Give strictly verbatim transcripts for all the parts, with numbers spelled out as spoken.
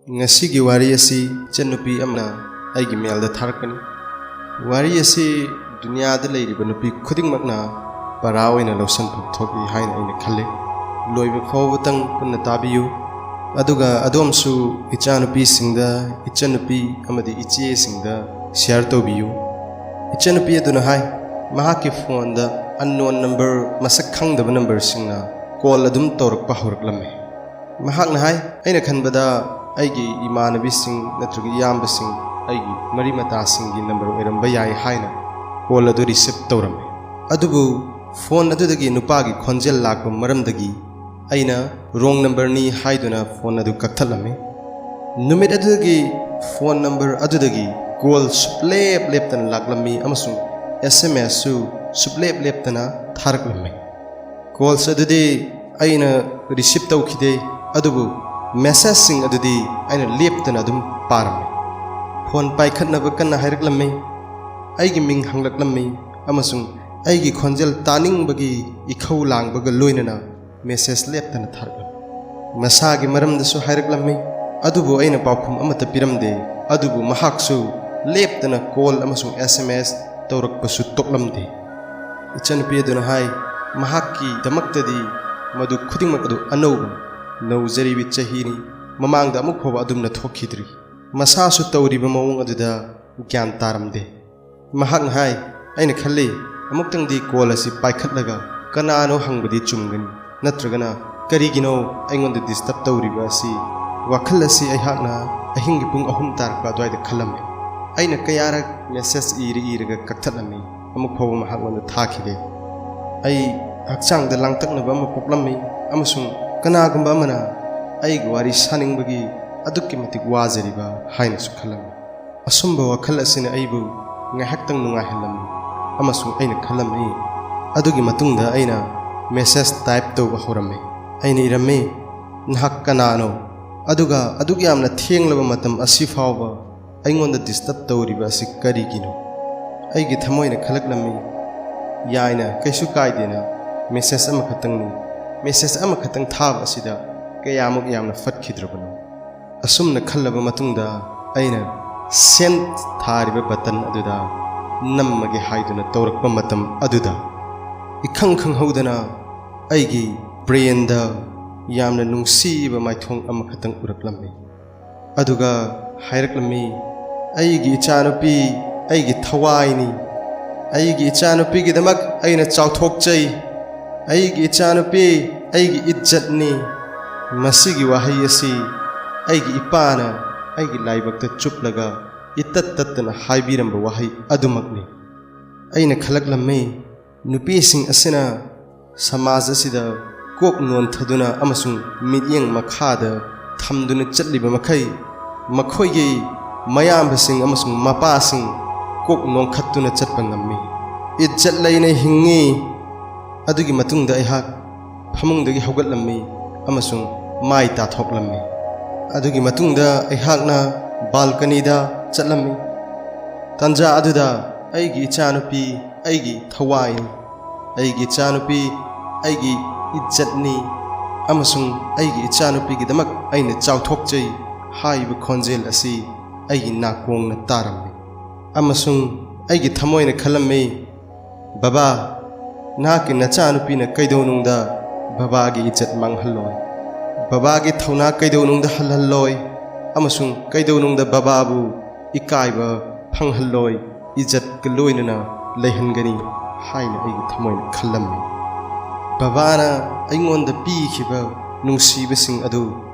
ꯉꯁꯤꯒꯤ ꯋꯥꯔꯤ ꯑꯁꯤ ꯏꯆꯟꯅꯨꯄꯤ ꯑꯃꯅ ꯑꯩꯒꯤ ꯃꯦꯜꯗ ꯊꯥꯔꯛꯄꯅꯤ꯫ ꯋꯥꯔꯤ ꯑꯁꯤ ꯗꯨꯅꯤꯌꯥꯗ ꯂꯩꯔꯤꯕ ꯅꯨꯄꯤ ꯈꯨꯗꯤꯡꯃꯛꯅ ꯄꯔꯥ ꯑꯣꯏꯅ ꯂꯧꯁꯤꯟꯐꯝ ꯊꯣꯛꯏ ꯍꯥꯏꯅ ꯑꯩꯅ ꯈꯜꯂꯤ꯫ ꯂꯣꯏꯕ ꯐꯥꯎꯕꯇꯪ ꯄꯨꯟꯅ ꯇꯥꯕꯤꯌꯨ꯫ ꯑꯗꯨꯒ ꯑꯗꯣꯝꯁꯨ ꯏꯆꯥꯅꯨꯄꯤꯁꯤꯡꯗ, ꯏꯆꯟꯅꯨꯄꯤ ꯑꯃꯗꯤ ꯏꯆꯦꯁꯤꯡꯗ ꯁꯤꯌꯔ ꯇꯧꯕꯤꯌꯨ꯫ ꯏꯆꯟꯅꯨꯄꯤ ꯑꯗꯨꯅ ꯍꯥꯏ, ꯃꯍꯥꯛꯀꯤ ꯐꯣꯟꯗ ꯑꯟꯅꯣꯟ ꯅꯝꯕꯔ, ꯃꯁꯛ ꯈꯪꯗꯕ ꯅꯝꯕꯔꯁꯤꯡꯅ ꯀꯣꯜ ꯑꯗꯨꯝ ꯇꯧꯔꯛꯄ ꯍꯧꯔꯛꯂꯝꯃꯤ꯫ ꯃꯍꯥꯛꯅ ꯍꯥꯏ, "ꯑꯩꯅ ꯈꯟꯕꯗ ꯑꯩꯒꯤ ꯏꯃꯥꯟꯅꯕꯤꯁꯤꯡ ꯅꯠꯇ꯭ꯔꯒ ꯏꯌꯥꯝꯕꯁꯤꯡ, ꯑꯩꯒꯤ ꯃꯔꯤ ꯃꯇꯥꯁꯤꯡꯒꯤ ꯅꯝꯕꯔ ꯑꯣꯏꯔꯝꯕ ꯌꯥꯏ" ꯍꯥꯏꯅ ꯀꯣꯜ ꯑꯗꯨ ꯔꯤꯁꯤꯞ ꯇꯧꯔꯝꯃꯤ꯫ ꯑꯗꯨꯕꯨ ꯐꯣꯟ ꯑꯗꯨꯗꯒꯤ ꯅꯨꯄꯥꯒꯤ ꯈꯣꯟꯖꯦꯜ ꯂꯥꯛꯄ ꯃꯔꯝꯗꯒꯤ ꯑꯩꯅ ꯔꯣꯡ ꯅꯝꯕꯔꯅꯤ ꯍꯥꯏꯗꯨꯅ ꯐꯣꯟ ꯑꯗꯨ ꯀꯛꯊꯠꯂꯝꯃꯤ꯫ ꯅꯨꯃꯤꯠ ꯑꯗꯨꯗꯒꯤ ꯐꯣꯟ ꯅꯝꯕꯔ ꯑꯗꯨꯗꯒꯤ ꯀꯣꯜ ꯁꯨꯞꯂꯦꯞ ꯂꯦꯞꯇꯅ ꯂꯥꯛꯂꯝꯃꯤ ꯑꯃꯁꯨꯡ ꯑꯦꯁ ꯑꯦꯝ ꯑꯦꯁꯁꯨ ꯁꯨꯞꯂꯦꯞ ꯂꯦꯞꯇꯅ ꯊꯥꯔꯛꯂꯝꯃꯤ꯫ ꯀꯣꯜꯁ ꯑꯗꯨꯗꯤ ꯑꯩꯅ ꯔꯤꯁꯤꯞ ꯇꯧꯈꯤꯗꯦ, ꯑꯗꯨꯕꯨ ꯃꯦꯁꯦꯖꯁꯤꯡ ꯑꯗꯨꯗꯤ ꯑꯩꯅ ꯂꯦꯞꯇꯅ ꯑꯗꯨꯝ ꯄꯥꯔꯝꯃꯤ꯫ ꯐꯣꯟ ꯄꯥꯏꯈꯠꯅꯕ ꯀꯟꯅ ꯍꯥꯏꯔꯛꯂꯝꯃꯤ, ꯑꯩꯒꯤ ꯃꯤꯡ ꯍꯪꯂꯛꯂꯝꯃꯤ ꯑꯃꯁꯨꯡ ꯑꯩꯒꯤ ꯈꯣꯟꯖꯦꯜ ꯇꯥꯅꯤꯡꯕꯒꯤ ꯏꯈꯧ ꯂꯥꯡꯕꯒ ꯂꯣꯏꯅꯅ ꯃꯦꯁꯦꯖ ꯂꯦꯞꯇꯅ ꯊꯥꯔꯛꯂꯝꯃꯤ꯫ ꯃꯁꯥꯒꯤ ꯃꯔꯝꯗꯁꯨ ꯍꯥꯏꯔꯛꯂꯝꯃꯤ, ꯑꯗꯨꯕꯨ ꯑꯩꯅ ꯄꯥꯎꯈꯨꯝ ꯑꯃꯠꯇ ꯄꯤꯔꯝꯗꯦ꯫ ꯑꯗꯨꯕꯨ ꯃꯍꯥꯛꯁꯨ ꯂꯦꯞꯇꯅ ꯀꯣꯜ ꯑꯃꯁꯨꯡ ꯑꯦꯁ ꯑꯦꯝ ꯑꯦꯁ ꯇꯧꯔꯛꯄꯁꯨ ꯇꯣꯛꯂꯝꯗꯦ꯫ ꯏꯆꯟꯅꯨꯄꯤ ꯑꯗꯨꯅ ꯍꯥꯏ, ꯃꯍꯥꯛꯀꯤꯗꯃꯛꯇꯗꯤ ꯃꯗꯨ ꯈꯨꯗꯤꯡꯃꯛ ꯑꯗꯨ ꯑꯅꯧꯕꯅꯤ꯫ ꯅꯧꯖꯔꯤꯕꯤ ꯆꯍꯤꯅꯤ, ꯃꯃꯥꯡꯗ ꯑꯃꯨꯛ ꯐꯥꯎꯕ ꯑꯗꯨꯝꯅ ꯊꯣꯛꯈꯤꯗ꯭ꯔꯤ꯫ ꯃꯁꯥꯁꯨ ꯇꯧꯔꯤꯕ ꯃꯑꯣꯡ ꯑꯗꯨꯗ ꯒ꯭ꯌꯥꯟ ꯇꯥꯔꯝꯗꯦ꯫ ꯃꯍꯥꯛꯅ ꯍꯥꯏ, "ꯑꯩꯅ ꯈꯜꯂꯤ, ꯑꯃꯨꯛꯇꯪꯗꯤ ꯀꯣꯜ ꯑꯁꯤ ꯄꯥꯏꯈꯠꯂꯒ ꯀꯅꯥꯅꯣ ꯍꯪꯕꯗꯤ ꯆꯨꯝꯒꯅꯤ, ꯅꯠꯇ꯭ꯔꯒꯅ ꯀꯔꯤꯒꯤꯅꯣ ꯑꯩꯉꯣꯟꯗ ꯗꯤꯁꯇꯔꯕ ꯇꯧꯔꯤꯕ ꯑꯁꯤ?" ꯋꯥꯈꯜ ꯑꯁꯤ ꯑꯩꯍꯥꯛꯅ ꯑꯍꯤꯡꯒꯤ ꯄꯨꯡ ꯑꯍꯨꯝ ꯇꯥꯔꯛꯄ ꯑꯗꯨꯋꯥꯏꯗ ꯈꯜꯂꯝꯃꯤ꯫ ꯑꯩꯅ ꯀꯌꯥꯔꯛ ꯃꯦꯁꯦꯖ ꯏꯔ ꯏꯔꯒ ꯀꯛꯊꯠꯂꯝꯃꯤ, ꯑꯃꯨꯛ ꯐꯥꯎꯕ ꯃꯍꯥꯛꯉꯣꯟꯗ ꯊꯥꯈꯤꯗꯦ꯫ ꯑꯩ ꯍꯛꯆꯥꯡꯗ ꯂꯥꯡꯇꯛꯅꯕ ꯑꯃ ꯄꯣꯛꯂꯝꯃꯤ ꯑꯃꯁꯨꯡ ꯀꯅꯥꯒꯨꯝꯕ ꯑꯃꯅ ꯑꯩꯒ ꯋꯥꯔꯤ ꯁꯥꯅꯤꯡꯕꯒꯤ ꯑꯗꯨꯛꯀꯤ ꯃꯇꯤꯛ ꯋꯥꯖꯔꯤꯕ ꯍꯥꯏꯅꯁꯨ ꯈꯜꯂꯝꯃꯤ꯫ ꯑꯁꯨꯝꯕ ꯋꯥꯈꯜ ꯑꯁꯤꯅ ꯑꯩꯕꯨ ꯉꯥꯏꯍꯥꯛꯇꯪ ꯅꯨꯡꯉꯥꯏꯍꯜꯂꯝꯃꯤ ꯑꯃꯁꯨꯡ ꯑꯩꯅ ꯈꯜꯂꯝꯃꯤ, ꯑꯗꯨꯒꯤ ꯃꯇꯨꯡꯗ ꯑꯩꯅ ꯃꯦꯁꯦꯖ ꯇꯥꯏꯞ ꯇꯧꯕ ꯍꯧꯔꯝꯃꯤ꯫ ꯑꯩꯅ ꯏꯔꯝꯃꯤ, "ꯅꯍꯥꯛ ꯀꯅꯥꯅꯣ? ꯑꯗꯨꯒ ꯑꯗꯨꯛ ꯌꯥꯝꯅ ꯊꯦꯡꯂꯕ ꯃꯇꯝ ꯑꯁꯤ ꯐꯥꯎꯕ ꯑꯩꯉꯣꯟꯗ ꯗꯤꯁꯇꯔꯕ ꯇꯧꯔꯤꯕ ꯑꯁꯤ ꯀꯔꯤꯒꯤꯅꯣ?" ꯑꯩꯒꯤ ꯊꯃꯣꯏꯅ ꯈꯜꯂꯛꯂꯝꯃꯤ, "ꯌꯥꯏꯅ, ꯀꯩꯁꯨ ꯀꯥꯏꯗꯦꯅ, ꯃꯦꯁꯦꯖ ꯑꯃꯈꯛꯇꯪꯅꯤ꯫ ꯃꯦꯁꯦꯖ ꯑꯃꯈꯛꯇꯪ ꯊꯥꯕ ꯑꯁꯤꯗ ꯀꯌꯥꯃꯨꯛ ꯌꯥꯝꯅ ꯐꯠꯈꯤꯗ꯭ꯔꯕꯅꯣ?" ꯑꯁꯨꯝꯅ ꯈꯜꯂꯕ ꯃꯇꯨꯡꯗ ꯑꯩꯅ ꯁꯦꯟ ꯊꯥꯔꯤꯕ ꯕꯇꯟ ꯑꯗꯨꯗ ꯅꯝꯃꯒꯦ ꯍꯥꯏꯗꯨꯅ ꯇꯧꯔꯛꯄ ꯃꯇꯝ ꯑꯗꯨꯗ, ꯏꯈꯪ ꯈꯪꯍꯧꯗꯅ ꯑꯩꯒꯤ ꯕ꯭ꯔꯦꯟꯗ ꯌꯥꯝꯅ ꯅꯨꯡꯁꯤꯕ ꯃꯥꯏꯊꯣꯡ ꯑꯃꯈꯛꯇꯪ ꯎꯔꯛꯂꯝꯃꯤ꯫ ꯑꯗꯨꯒ ꯍꯥꯏꯔꯛꯂꯝꯃꯤ, "ꯑꯩꯒꯤ ꯏꯆꯥꯅꯨꯄꯤ, ꯑꯩꯒꯤ ꯊꯋꯥꯏꯅꯤ꯫ ꯑꯩꯒꯤ ꯏꯆꯥꯅꯨꯄꯤꯒꯤꯗꯃꯛ ꯑꯩꯅ ꯆꯥꯎꯊꯣꯛꯆꯩ꯫ ꯑꯩꯒꯤ ꯏꯆꯥꯅꯨꯄꯤ, ꯑꯩꯒꯤ ꯏꯖꯠꯅꯤ꯫" ꯃꯁꯤꯒꯤ ꯋꯥꯍꯩ ꯑꯁꯤ ꯑꯩꯒꯤ ꯏꯄꯥꯅ ꯑꯩꯒꯤ ꯂꯥꯏꯕꯛꯇ ꯆꯨꯞꯂꯒ ꯏꯇꯠ ꯇꯠꯇꯅ ꯍꯥꯏꯕꯤꯔꯝꯕ ꯋꯥꯍꯩ ꯑꯗꯨꯃꯛꯅꯤ꯫ ꯑꯩꯅ ꯈꯜꯂꯛꯂꯝꯃꯤ, ꯅꯨꯄꯤꯁꯤꯡ ꯑꯁꯤꯅ ꯁꯃꯥꯖ ꯑꯁꯤꯗ ꯀꯣꯛ ꯅꯣꯟꯊꯗꯨꯅ ꯑꯃꯁꯨꯡ ꯃꯤꯠꯌꯦꯡ ꯃꯈꯥꯗ ꯊꯝꯗꯨꯅ ꯆꯠꯂꯤꯕ ꯃꯈꯩ, ꯃꯈꯣꯏꯒꯤ ꯃꯌꯥꯝꯕꯁꯤꯡ ꯑꯃꯁꯨꯡ ꯃꯄꯥꯁꯤꯡ ꯀꯣꯛ ꯅꯣꯟꯈꯠꯇꯨꯅ ꯆꯠꯄ ꯉꯝꯃꯤ꯫ ꯏꯖꯠ ꯂꯩꯅ ꯍꯤꯡꯉꯤ꯫ ꯑꯗꯨꯒꯤ ꯃꯇꯨꯡꯗ ꯑꯩꯍꯥꯛ ꯐꯃꯨꯡꯗꯒꯤ ꯍꯧꯒꯠꯂꯝꯃꯤ ꯑꯃꯁꯨꯡ ꯃꯥꯏ ꯇꯥꯊꯣꯛꯂꯝꯃꯤ꯫ ꯑꯗꯨꯒꯤ ꯃꯇꯨꯡꯗ ꯑꯩꯍꯥꯛꯅ ꯕꯥꯜꯀꯅꯤꯗ ꯆꯠꯂꯝꯃꯤ꯫ ꯇꯥꯟꯖꯥ ꯑꯗꯨꯗ ꯑꯩꯒꯤ ꯏꯆꯥꯅꯨꯄꯤ ꯑꯩꯒꯤ ꯊꯋꯥꯏꯅꯤ꯫ ꯑꯩꯒꯤ ꯏꯆꯥꯅꯨꯄꯤ ꯑꯩꯒꯤ ꯏꯖꯠꯅꯤ ꯑꯃꯁꯨꯡ ꯑꯩꯒꯤ ꯏꯆꯥꯅꯨꯄꯤꯒꯤꯗꯃꯛ ꯑꯩꯅ ꯆꯥꯎꯊꯣꯛꯆꯩ ꯍꯥꯏꯕ ꯈꯣꯟꯖꯦꯜ ꯑꯁꯤ ꯑꯩꯒꯤ ꯅꯥꯀꯣꯡꯅ ꯇꯥꯔꯝꯃꯤ꯫ ꯑꯃꯁꯨꯡ ꯑꯩꯒꯤ ꯊꯃꯣꯏꯅ ꯈꯜꯂꯝꯃꯤ, "ꯕꯕꯥ, ꯅꯍꯥꯛꯀꯤ ꯅꯆꯥꯅꯨꯄꯤꯅ ꯀꯩꯗꯧꯅꯨꯡꯗ ꯕꯕꯥꯒꯤ ꯏꯖꯠ ꯃꯥꯡꯍꯜꯂꯣꯏ꯫ ꯕꯕꯥꯒꯤ ꯊꯧꯅꯥ ꯀꯩꯗꯧꯅꯨꯡꯗ ꯍꯜꯍꯜꯂꯣꯏ ꯑꯃꯁꯨꯡ ꯀꯩꯗꯧꯅꯨꯡꯗ ꯕꯕꯥꯕꯨ ꯏꯀꯥꯏꯕ ꯐꯪꯍꯜꯂꯣꯏ, ꯏꯖꯠꯀ ꯂꯣꯏꯅꯅ ꯂꯩꯍꯟꯒꯅꯤ" ꯍꯥꯏꯅ ꯑꯩꯒꯤ ꯊꯃꯣꯏꯅ ꯈꯜꯂꯝꯃꯤ꯫ ꯕꯕꯥꯅ ꯑꯩꯉꯣꯟꯗ ꯄꯤꯈꯤꯕ ꯅꯨꯡꯁꯤꯕꯁꯤꯡ ꯑꯗꯨ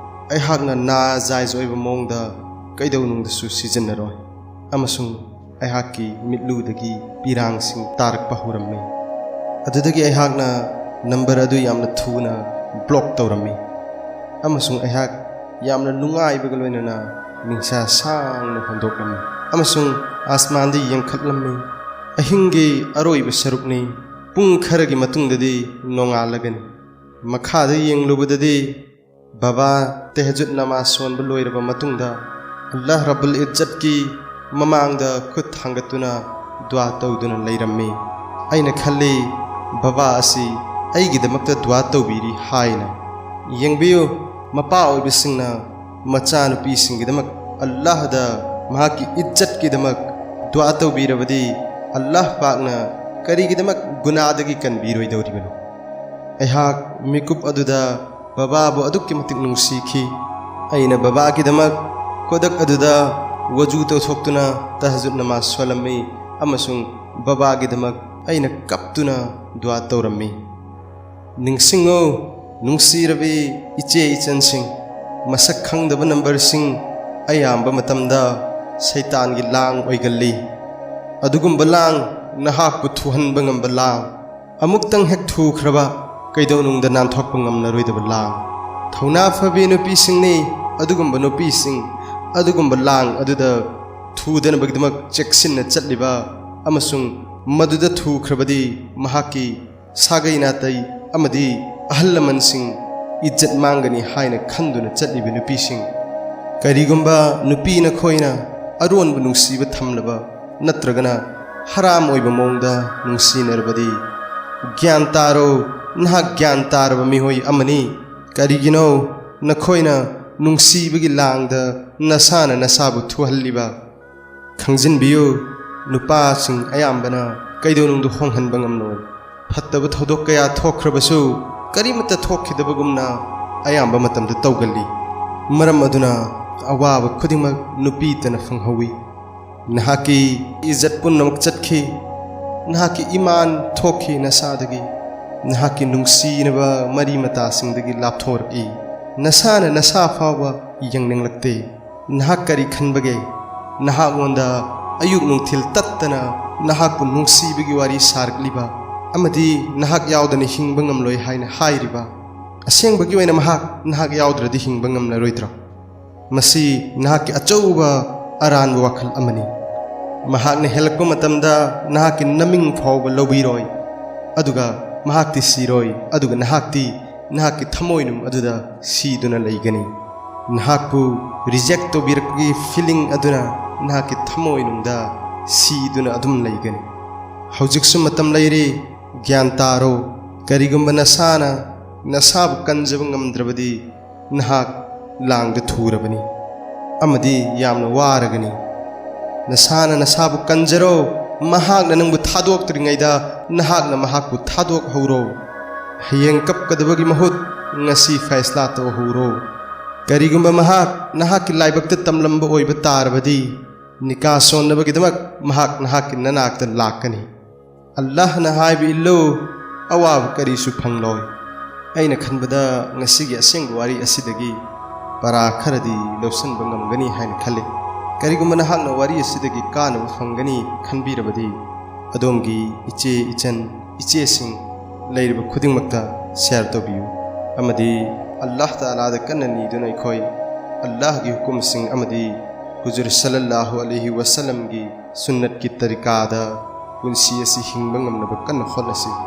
ꯑꯩꯍꯥꯛꯅ ꯅꯥꯖꯥꯏꯖ ꯑꯣꯏꯕ ꯃꯑꯣꯡꯗ ꯀꯩꯗꯧꯅꯨꯡꯗꯁꯨ ꯁꯤꯖꯤꯟꯅꯔꯣꯏ꯫ ꯑꯃꯁꯨꯡ ꯑꯩꯍꯥꯛꯀꯤ ꯃꯤꯠꯂꯨꯗꯒꯤ ꯄꯤꯔꯥꯡꯁꯤꯡ ꯇꯥꯔꯛꯄ ꯍꯧꯔꯝꯃꯤ꯫ ꯑꯗꯨꯗꯒꯤ ꯑꯩꯍꯥꯛꯅ ꯅꯝꯕꯔ ꯑꯗꯨ ꯌꯥꯝꯅ ꯊꯨꯅ ꯕ꯭ꯂꯣꯛ ꯇꯧꯔꯝꯃꯤ꯫ ꯑꯃꯁꯨꯡ ꯑꯩꯍꯥꯛ ꯌꯥꯝꯅ ꯅꯨꯡꯉꯥꯏꯕꯒ ꯂꯣꯏꯅꯅ ꯅꯤꯡꯁꯥ ꯁꯥꯡꯅ ꯍꯣꯟꯗꯣꯛꯂꯝꯃꯤ꯫ ꯑꯃꯁꯨꯡ ꯑꯥꯁꯃꯥꯟꯗ ꯌꯦꯡꯈꯠꯂꯝꯃꯤ꯫ ꯑꯍꯤꯡꯒꯤ ꯑꯔꯣꯏꯕ ꯁꯔꯨꯛꯅꯤ꯫ ꯄꯨꯡ ꯈꯔꯒꯤ ꯃꯇꯨꯡꯗꯗꯤ ꯅꯣꯡꯉꯥꯜꯂꯒꯅꯤ꯫ ꯃꯈꯥꯗ ꯌꯦꯡꯂꯨꯕꯗꯗꯤ ꯕꯕꯥ ꯇꯦꯍꯖꯨꯗ ꯅꯃꯥꯖ ꯁꯣꯟꯕ ꯂꯣꯏꯔꯕ ꯃꯇꯨꯡꯗ ꯑꯜꯂꯥꯍ ꯔꯕꯨꯜ ꯏꯖꯠꯀꯤ ꯃꯃꯥꯡꯗ ꯈꯨꯠ ꯊꯥꯡꯒꯠꯇꯨꯅ ꯗꯨꯋꯥ ꯇꯧꯗꯨꯅ ꯂꯩꯔꯝꯃꯤ꯫ ꯑꯩꯅ ꯈꯜꯂꯤ, "ꯕꯕꯥ ꯑꯁꯤ ꯑꯩꯒꯤꯗꯃꯛꯇ ꯗꯨꯋꯥ ꯇꯧꯕꯤꯔꯤ" ꯍꯥꯏꯅ꯫ ꯌꯦꯡꯕꯤꯌꯨ, ꯃꯄꯥ ꯑꯣꯏꯕꯁꯤꯡꯅ ꯃꯆꯥꯅꯨꯄꯤꯁꯤꯡꯒꯤꯗꯃꯛ ꯑꯜꯂꯥꯍꯗ ꯃꯍꯥꯛꯀꯤ ꯏꯖꯠꯀꯤꯗꯃꯛ ꯗꯨꯋꯥ ꯇꯧꯕꯤꯔꯕꯗꯤ ꯑꯜꯂꯥꯍ ꯄꯥꯛꯅ ꯀꯔꯤꯒꯤꯗꯃꯛ ꯒꯨꯅꯥꯗꯒꯤ ꯀꯟꯕꯤꯔꯣꯏꯗꯧꯔꯤꯕꯅꯣ? ꯑꯩꯍꯥꯛ ꯃꯤꯀꯨꯞ ꯑꯗꯨꯗ ꯕꯕꯥꯕꯨ ꯑꯗꯨꯛꯀꯤ ꯃꯇꯤꯛ ꯅꯨꯡꯁꯤꯈꯤ꯫ ꯑꯩꯅ ꯕꯕꯥꯒꯤꯗꯃꯛ ꯈꯨꯗꯛ ꯑꯗꯨꯗ ꯋꯖꯨ ꯇꯧꯊꯣꯛꯇꯨꯅ ꯇꯍꯖꯨꯗ ꯅꯃꯥꯖ ꯁꯣꯜꯂꯝꯃꯤ ꯑꯃꯁꯨꯡ ꯕꯕꯥꯒꯤꯗꯃꯛ ꯑꯩꯅ ꯀꯞꯇꯨꯅ ꯗꯨꯋꯥ ꯇꯧꯔꯝꯃꯤ꯫ ꯅꯤꯡꯁꯤꯡꯉꯨ, ꯅꯨꯡꯁꯤꯔꯕꯤ ꯏꯆꯦ ꯏꯆꯟꯁꯤꯡ, ꯃꯁꯛ ꯈꯪꯗꯕ ꯅꯝꯕꯔꯁꯤꯡ ꯑꯌꯥꯝꯕ ꯃꯇꯝꯗ ꯁꯩꯇꯥꯟꯒꯤ ꯂꯥꯡ ꯑꯣꯏꯒꯜꯂꯤ꯫ ꯑꯗꯨꯒꯨꯝꯕ ꯂꯥꯡ, ꯅꯍꯥꯛꯄꯨ ꯊꯨꯍꯟꯕ ꯉꯝꯕ ꯂꯥꯡ, ꯑꯃꯨꯛꯇꯪ ꯍꯦꯛ ꯊꯨꯈ꯭ꯔꯕ, ꯀꯩꯗꯧꯅꯨꯡꯗ ꯅꯥꯟꯊꯣꯛꯄ ꯉꯝꯂꯔꯣꯏꯗꯕ ꯂꯥꯡ꯫ ꯊꯧꯅꯥ ꯐꯕꯤ ꯅꯨꯄꯤꯁꯤꯡꯅꯤ ꯑꯗꯨꯒꯨꯝꯕ ꯅꯨꯄꯤꯁꯤꯡ, ꯑꯗꯨꯒꯨꯝꯕ ꯂꯥꯡ ꯑꯗꯨꯗ ꯊꯨꯗꯅꯕꯒꯤꯗꯃꯛ ꯆꯦꯛꯁꯤꯟꯅ ꯆꯠꯂꯤꯕ ꯑꯃꯁꯨꯡ ꯃꯗꯨꯗ ꯊꯨꯈ꯭ꯔꯕꯗꯤ ꯃꯍꯥꯛꯀꯤ ꯁꯥꯒꯩ ꯅꯥꯇꯩ ꯑꯃꯗꯤ ꯑꯍꯜ ꯂꯃꯟꯁꯤꯡ ꯏꯖꯠ ꯃꯥꯡꯒꯅꯤ ꯍꯥꯏꯅ ꯈꯟꯗꯨꯅ ꯆꯠꯂꯤꯕ ꯅꯨꯄꯤꯁꯤꯡ꯫ ꯀꯔꯤꯒꯨꯝꯕ ꯅꯨꯄꯤ ꯅꯈꯣꯏꯅ ꯑꯔꯣꯟꯕ ꯅꯨꯡꯁꯤꯕ ꯊꯝꯂꯕ ꯅꯠꯇ꯭ꯔꯒꯅ ꯍꯔꯥꯝ ꯑꯣꯏꯕ ꯃꯑꯣꯡꯗ ꯅꯨꯡꯁꯤꯅꯔꯕꯗꯤ, ꯒ꯭ꯌꯥꯟ ꯇꯥꯔꯣ, ꯅꯍꯥꯛ ꯒ꯭ꯌꯥꯟ ꯇꯥꯔꯕ ꯃꯤꯑꯣꯏ ꯑꯃꯅꯤ꯫ ꯀꯔꯤꯒꯤꯅꯣ ꯅꯈꯣꯏꯅ ꯅꯨꯡꯁꯤꯕꯒꯤ ꯂꯥꯡꯗ ꯅꯁꯥꯅ ꯅꯁꯥꯕꯨ ꯊꯨꯍꯜꯂꯤꯕ? ꯈꯪꯖꯤꯟꯕꯤꯌꯨ, ꯅꯨꯄꯥꯁꯤꯡ ꯑꯌꯥꯝꯕꯅ ꯀꯩꯗꯧꯅꯨꯡꯗ ꯍꯣꯡꯍꯟꯕ ꯉꯝꯂꯣꯏ꯫ ꯐꯠꯇꯕ ꯊꯧꯗꯣꯛ ꯀꯌꯥ ꯊꯣꯛꯈ꯭ꯔꯕꯁꯨ ꯀꯔꯤꯃꯠꯇ ꯊꯣꯛꯈꯤꯗꯕꯒꯨꯝꯅ ꯑꯌꯥꯝꯕ ꯃꯇꯝꯗ ꯇꯧꯒꯜꯂꯤ꯫ ꯃꯔꯝ ꯑꯗꯨꯅ ꯑꯋꯥꯕ ꯈꯨꯗꯤꯡꯃꯛ ꯅꯨꯄꯤꯇꯅ ꯐꯪꯍꯧꯏ꯫ ꯅꯍꯥꯛꯀꯤ ꯏꯖꯠ ꯄꯨꯝꯅꯃꯛ ꯆꯠꯈꯤ꯫ ꯅꯍꯥꯛꯀꯤ ꯏꯃꯥꯟ ꯊꯣꯛꯈꯤ ꯅꯁꯥꯗꯒꯤ꯫ ꯅꯍꯥꯛꯀꯤ ꯅꯨꯡꯁꯤꯅꯕ ꯃꯔꯤ ꯃꯇꯥꯁꯤꯡꯗꯒꯤ ꯂꯥꯞꯊꯣꯔꯛꯏ꯫ ꯅꯁꯥꯅ ꯅꯁꯥ ꯐꯥꯎꯕ ꯌꯦꯡꯅꯤꯡꯂꯛꯇꯦ꯫ ꯅꯍꯥꯛ ꯀꯔꯤ ꯈꯟꯕꯒꯦ? ꯅꯍꯥꯛꯉꯣꯟꯗ ꯑꯌꯨꯛ ꯅꯨꯡꯊꯤꯜ ꯇꯠꯇꯅ ꯅꯍꯥꯛꯄꯨ ꯅꯨꯡꯁꯤꯕꯒꯤ ꯋꯥꯔꯤ ꯁꯥꯔꯛꯂꯤꯕ ꯑꯃꯗꯤ ꯅꯍꯥꯛ ꯌꯥꯎꯗꯅ ꯍꯤꯡꯕ ꯉꯝꯂꯣꯏ ꯍꯥꯏꯅ ꯍꯥꯏꯔꯤꯕ, ꯑꯁꯦꯡꯕꯒꯤ ꯑꯣꯏꯅ ꯃꯍꯥꯛ ꯅꯍꯥꯛ ꯌꯥꯎꯗ꯭ꯔꯗꯤ ꯍꯤꯡꯕ ꯉꯝꯂꯔꯣꯏꯗ꯭ꯔꯣ? ꯃꯁꯤ ꯅꯍꯥꯛꯀꯤ ꯑꯆꯧꯕ ꯑꯔꯥꯟꯕ ꯋꯥꯈꯜ ꯑꯃꯅꯤ꯫ ꯃꯍꯥꯛꯅ ꯍꯦꯜꯂꯛꯄ ꯃꯇꯝꯗ ꯅꯍꯥꯛꯀꯤ ꯅꯃꯤꯡ ꯐꯥꯎꯕ ꯂꯧꯕꯤꯔꯣꯏ, ꯑꯗꯨꯒ ꯃꯍꯥꯛꯇꯤ ꯁꯤꯔꯣꯏ, ꯑꯗꯨꯒ ꯅꯍꯥꯛꯇꯤ ꯅꯍꯥꯛꯀꯤ ꯊꯃꯣꯏꯅꯨꯡ ꯑꯗꯨꯗ ꯁꯤꯗꯨꯅ ꯂꯩꯒꯅꯤ꯫ ꯅꯍꯥꯛꯄꯨ ꯔꯤꯖꯦꯛ ꯇꯧꯕꯤꯔꯛꯄꯒꯤ ꯐꯤꯂꯤꯡ ꯑꯗꯨꯅ ꯅꯍꯥꯛꯀꯤ ꯊꯃꯣꯏꯅꯨꯡꯗ ꯁꯤꯗꯨꯅ ꯑꯗꯨꯝ ꯂꯩꯒꯅꯤ꯫ ꯍꯧꯖꯤꯛꯁꯨ ꯃꯇꯝ ꯂꯩꯔꯤ, ꯒ꯭ꯌꯥꯟ ꯇꯥꯔꯣ꯫ ꯀꯔꯤꯒꯨꯝꯕ ꯅꯁꯥꯅ ꯅꯁꯥꯕꯨ ꯀꯟꯖꯕ ꯉꯝꯗ꯭ꯔꯕꯗꯤ, ꯅꯍꯥꯛ ꯂꯥꯡꯗ ꯊꯨꯔꯕꯅꯤ ꯑꯃꯗꯤ ꯌꯥꯝꯅ ꯋꯥꯔꯒꯅꯤ꯫ ꯅꯁꯥꯅ ꯅꯁꯥꯕꯨ ꯀꯟꯖꯔꯣ꯫ ꯃꯍꯥꯛꯅ ꯅꯪꯕꯨ ꯊꯥꯗꯣꯛꯇ꯭ꯔꯤꯉꯩꯗ ꯅꯍꯥꯛꯅ ꯃꯍꯥꯛꯄꯨ ꯊꯥꯗꯣꯛꯍꯧꯔꯣ꯫ ꯍꯌꯦꯡ ꯀꯞꯀꯗꯕꯒꯤ ꯃꯍꯨꯠ ꯉꯁꯤ ꯐꯩꯁꯂꯥ ꯇꯧꯍꯧꯔꯣ꯫ ꯀꯔꯤꯒꯨꯝꯕ ꯃꯍꯥꯛ ꯅꯍꯥꯛꯀꯤ ꯂꯥꯏꯕꯛꯇ ꯇꯝꯂꯝꯕ ꯑꯣꯏꯕ ꯇꯥꯔꯕꯗꯤ, ꯅꯤꯀꯥ ꯁꯣꯟꯅꯕꯒꯤꯗꯃꯛ ꯃꯍꯥꯛ ꯅꯍꯥꯛꯀꯤ ꯅꯅꯥꯛꯇ ꯂꯥꯛꯀꯅꯤ꯫ ꯑꯜꯂꯥꯍꯅ ꯍꯥꯏꯕ ꯏꯜꯂꯨ, ꯑꯋꯥꯕ ꯀꯔꯤꯁꯨ ꯐꯪꯂꯣꯏ꯫ ꯑꯩꯅ ꯈꯟꯕꯗ ꯉꯁꯤꯒꯤ ꯑꯁꯦꯡꯕ ꯋꯥꯔꯤ ꯑꯁꯤꯗꯒꯤ ꯄꯔꯥ ꯈꯔꯗꯤ ꯂꯧꯁꯤꯟꯕ ꯉꯝꯒꯅꯤ ꯍꯥꯏꯅ ꯈꯜꯂꯤ꯫ ꯀꯔꯤꯒꯨꯝꯕ ꯅꯍꯥꯛꯅ ꯋꯥꯔꯤ ꯑꯁꯤꯗꯒꯤ ꯀꯥꯟꯅꯕ ꯐꯪꯒꯅꯤ ꯈꯟꯕꯤꯔꯕꯗꯤ, ꯑꯗꯣꯝꯒꯤ ꯏꯆꯦ, ꯏꯆꯟ, ꯏꯆꯦꯁꯤꯡ ꯂꯩꯔꯤꯕ ꯈꯨꯗꯤꯡꯃꯛꯇ ꯁꯤꯌꯥꯔ ꯇꯧꯕꯤꯌꯨ꯫ ꯑꯃꯗꯤ ꯑꯜꯂꯥꯍ ꯇꯥꯂꯥꯗ ꯀꯟꯅ ꯅꯤꯗꯨꯅ ꯑꯩꯈꯣꯏ ꯑꯜꯂꯥꯍꯒꯤ ꯍꯨꯀꯨꯝꯁꯤꯡ ꯑꯃꯗꯤ ꯍꯨꯖꯨꯔ ꯁꯜꯂꯜꯂꯥꯍꯨ ꯑꯂꯩꯍꯤ ꯋꯁꯜꯂꯝꯒꯤ ꯁꯨꯟꯅꯠꯀꯤ ꯇꯔꯤꯀꯥꯗ ꯄꯨꯟꯁꯤ ꯑꯁꯤ ꯍꯤꯡꯕ ꯉꯝꯅꯕ ꯀꯟꯅ ꯍꯣꯠꯅꯁꯤ꯫